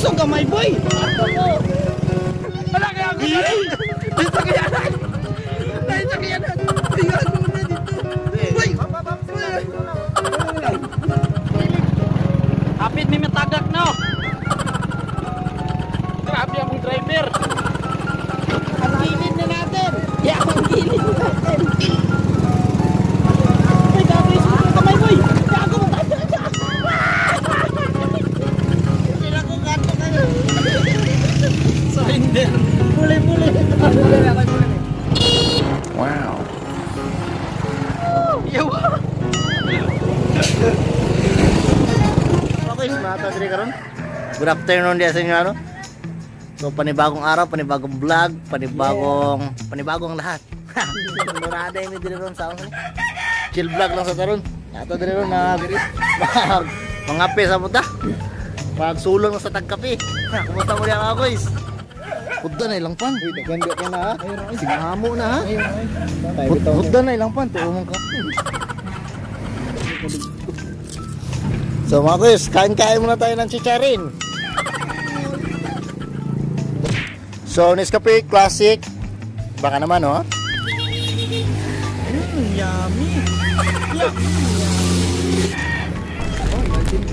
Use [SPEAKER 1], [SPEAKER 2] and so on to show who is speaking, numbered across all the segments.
[SPEAKER 1] Kusog gamay, boy.
[SPEAKER 2] Wala kaya ako. Dito kaya na. Dito kaya na. Tingnan mo na dito. Boy.
[SPEAKER 1] Hapit may matagak no.
[SPEAKER 2] Grabe akong driver.
[SPEAKER 1] Ang gilid na natin. Yeah, ang gilid na natin. Ay, gago yung sumunod kamay, boy. Gago mo.
[SPEAKER 2] Surrender.
[SPEAKER 1] Puli-puli.
[SPEAKER 2] Wow. Yawa.
[SPEAKER 3] Okay, mata diri karon. Good afternoon diya sa inyo ano. So panibagong araw, panibagong vlog, panibagong lahat. Murada mi diri ron sa ano. Chill vlog lang sa taron. Ato diri ron na mangape sa muta. Pagsulong sa tagkape. Kumusta mo diya mga guys? Pudda na ilang pan.
[SPEAKER 4] Uy, daghan ka na ha. Sigamo na ha.
[SPEAKER 3] Pudda na ilang pan tuo mong kape. So mga guys, kain-kain muna tayo ng chicharin. So Nescafe Classic. Baka naman oh.
[SPEAKER 1] Yummy.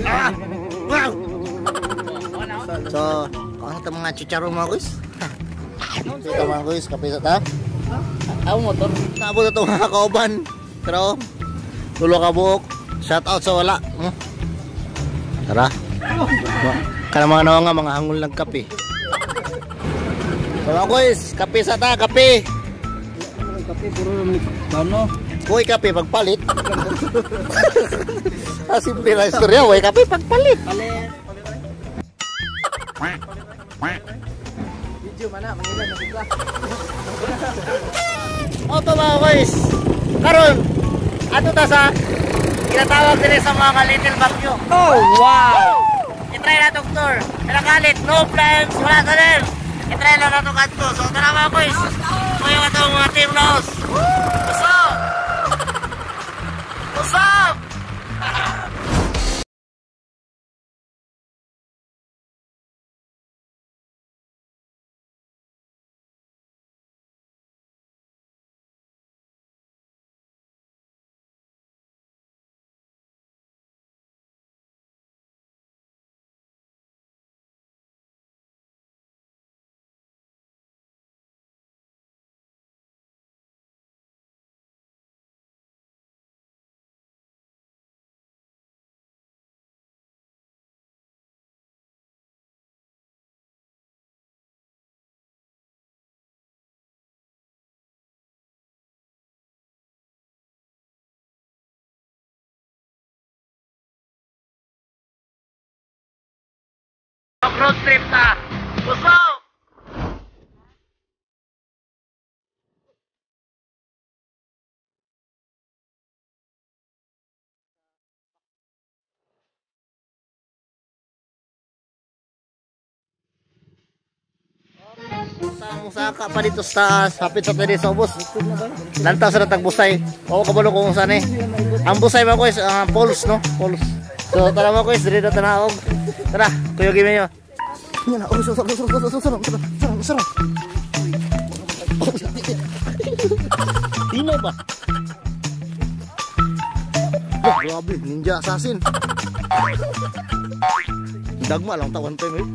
[SPEAKER 3] Ah! Wow! So, ano itong mga chicharon mga guys? Ito mga guys, kape sa ta.
[SPEAKER 1] Ako motor.
[SPEAKER 3] Naabot na itong mga kauban. Pero, tulo ka buok. Shout out sa wala. Tara. Kana mga nawa nga, mga hangol ng kape. So mga guys, kape sa ta, kape.
[SPEAKER 1] Kape, puro ano.
[SPEAKER 3] Uy, kape, pagpalit. Ah, simple na istorya. Uy, kape, pagpalit.
[SPEAKER 1] Palit. Video mana, mangilan na sila.
[SPEAKER 3] Oto mga guys, karon ato ta sa ginatawag din sa mga Little Baguio.
[SPEAKER 1] Oh, wow!
[SPEAKER 3] I-try na doktor. Pinakalit, no plans, wala sa din. I-try na nato kadto. So tara mga guys. Kuya atong mga team Laos. What's up? What's up? Road trip ta. What's up? Musaka pa dito sa taas, hapit sa tayo sa ubos. Lantaw sa natag busay. Oo, kabalo kung saan eh. Ang busay mga guys, falls no? Falls. So tara mga guys, diri na tanaog. Tara, kuyo gimi nyo. Yan na, oh, sarap, sarap, sarap, sarap, sarap, sarap. Tino ba? Oh, grabe, ninja assassin. Dagma lang tawan time eh.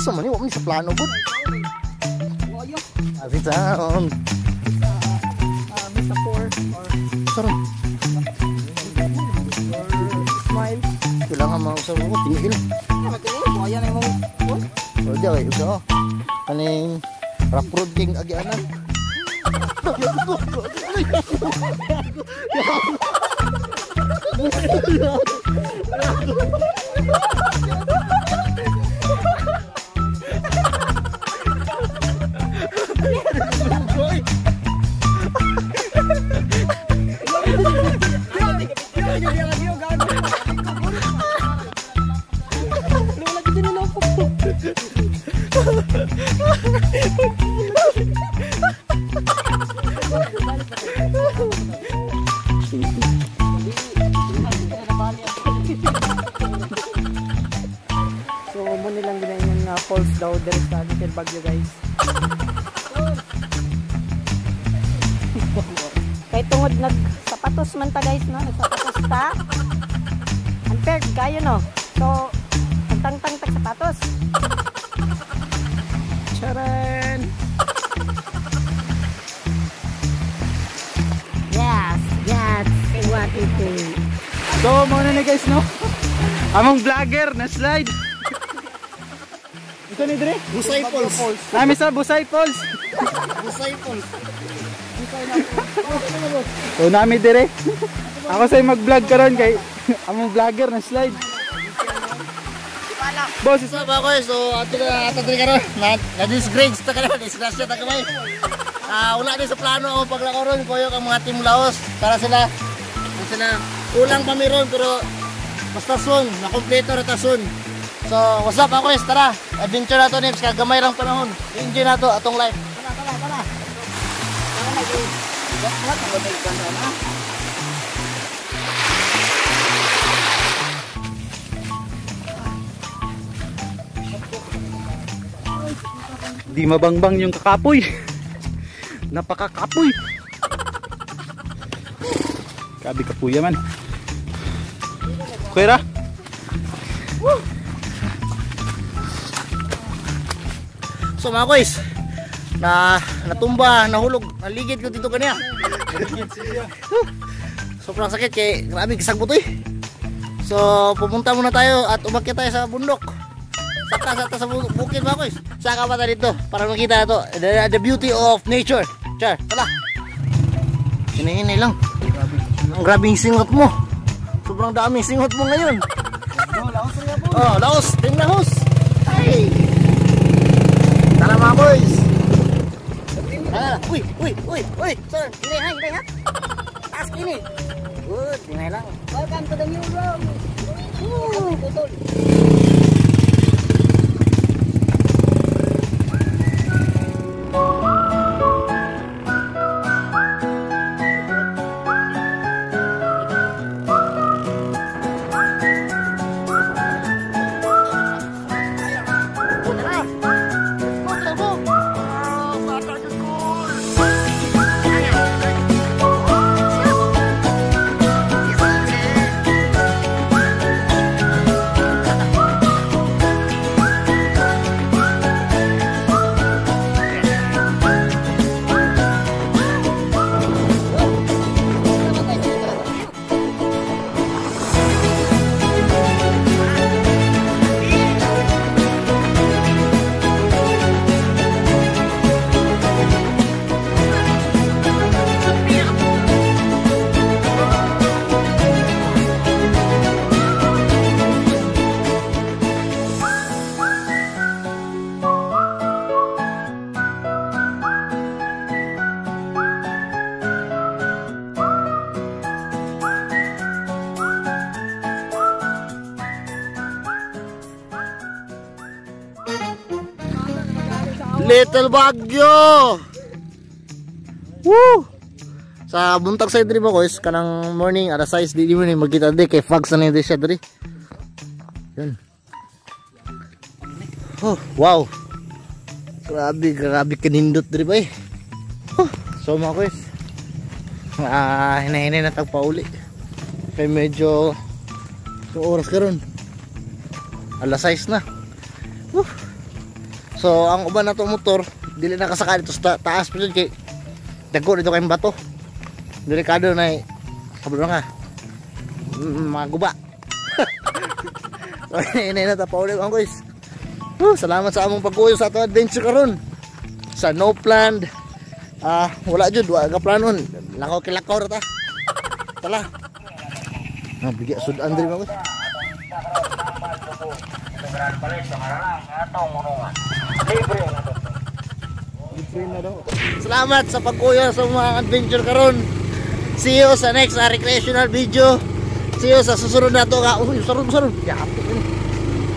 [SPEAKER 3] Sa man ni wa sa plano gud. Abi taon.
[SPEAKER 1] Metaphor or
[SPEAKER 3] Sarap.
[SPEAKER 1] Smile.
[SPEAKER 3] Kailangan mausap ko tingil.
[SPEAKER 1] Ayan ay mong.
[SPEAKER 3] O di ay usa. Kaning rough road king agianan.
[SPEAKER 1] Falls daw diri sa Little Baguio, guys. Kay tungod nagsapatos man ta, guys, no? Nagsapatos ta. Unfair kayo, no? So, ang tangtang tag sapatos.
[SPEAKER 2] Charan!
[SPEAKER 1] Yes, that's what it is.
[SPEAKER 2] So, muna na guys, no? Among vlogger na slide. Ito ni Dre?
[SPEAKER 3] Busay Falls.
[SPEAKER 2] Nami sa Busay Falls.
[SPEAKER 3] Busay Falls.
[SPEAKER 2] So, nami dire. Ako sa'yo mag-vlog karon kay among vlogger na slide. Boss,
[SPEAKER 3] So ba ko, so ato na ato diri karon. Na disgrace ta karon, disgrasya ta kamay. Wala ni sa plano ang paglakaw ron, koyo ang mga team Laos para sila. Sila kulang pa mi ron pero basta soon, nakumpleto ra ta soon. So, what's up ako, tara. Adventure na to Nips, kagamay lang panahon. Enjoy na to atong life. Tara, tara, tara.
[SPEAKER 2] Di mabangbang yung kakapoy. Napakakapoy. Kabi kapuya man. Kuya.
[SPEAKER 3] So mga guys, na natumba, nahulog, naligid ko dito kaniya. Sobrang sakit kay grabe kisagbot eh. So pumunta muna tayo at umakyat tayo sa bundok. Saka sa bukid mga guys. Saka pa tayo dito para makita ito the beauty of nature. Char, tala. Hinahinay lang. Ang grabing singot mo. Sobrang daming singot mo ngayon. Oh, laos, team laos. Ay. Tara mga boys. Tara. Uy, uy, uy, uy. Sir, hinay ha, hinay ha. Taas kini. Good, hinay lang.
[SPEAKER 1] Welcome to the new road. Woo! Putol.
[SPEAKER 3] Little Baguio. Woo! Sa buntag side diri ba guys, kanang morning alas 6 di mo ni magkita di kay fog sa ni siya diri. Yun. Oh, wow. Grabe, grabe kanindot diri ba eh. Oh, so mga guys, hinahinay na tag pauli. Kay medyo so oras karon. Alas 6 na. Woo. So ang uban na to motor dili na kasaka dito sa taas pa jud kay dago dito kay bato. Delikado na eh. Kablo nga. Mga guba. So hinay na ta pauli mga guys. Woo, salamat sa among pag-uyo sa ato adventure karon. Sa no planned. Wala jud, wa ka planon. Lakaw kilakaw ra ta. Tala. Ah, bigya sudan diri mga guys. Salamat sa pag-uyo sa mga adventure karon. See you sa next recreational video. See you sa susunod na to ka. Uy, sarun sarun. Yapit ini.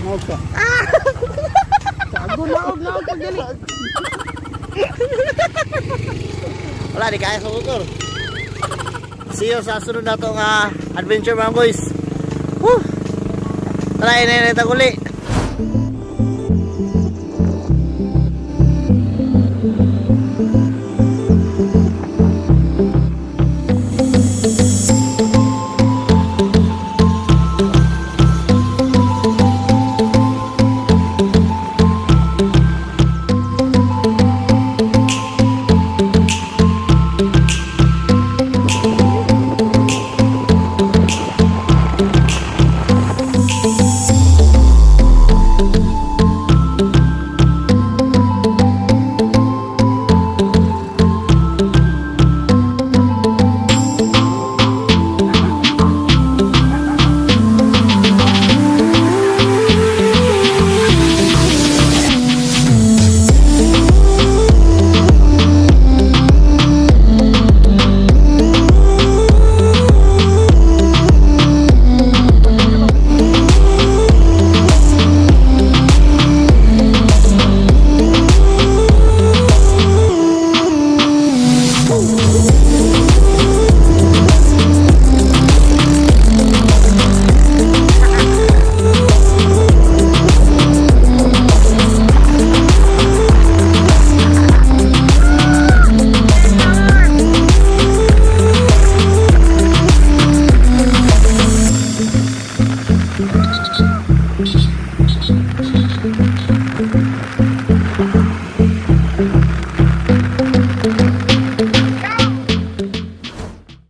[SPEAKER 2] Naog ka. Sago naog naog pagdali.
[SPEAKER 3] Wala di kaya sa motor. See you sa susunod na to nga adventure mga boys. Woo! Tara, inay na uli.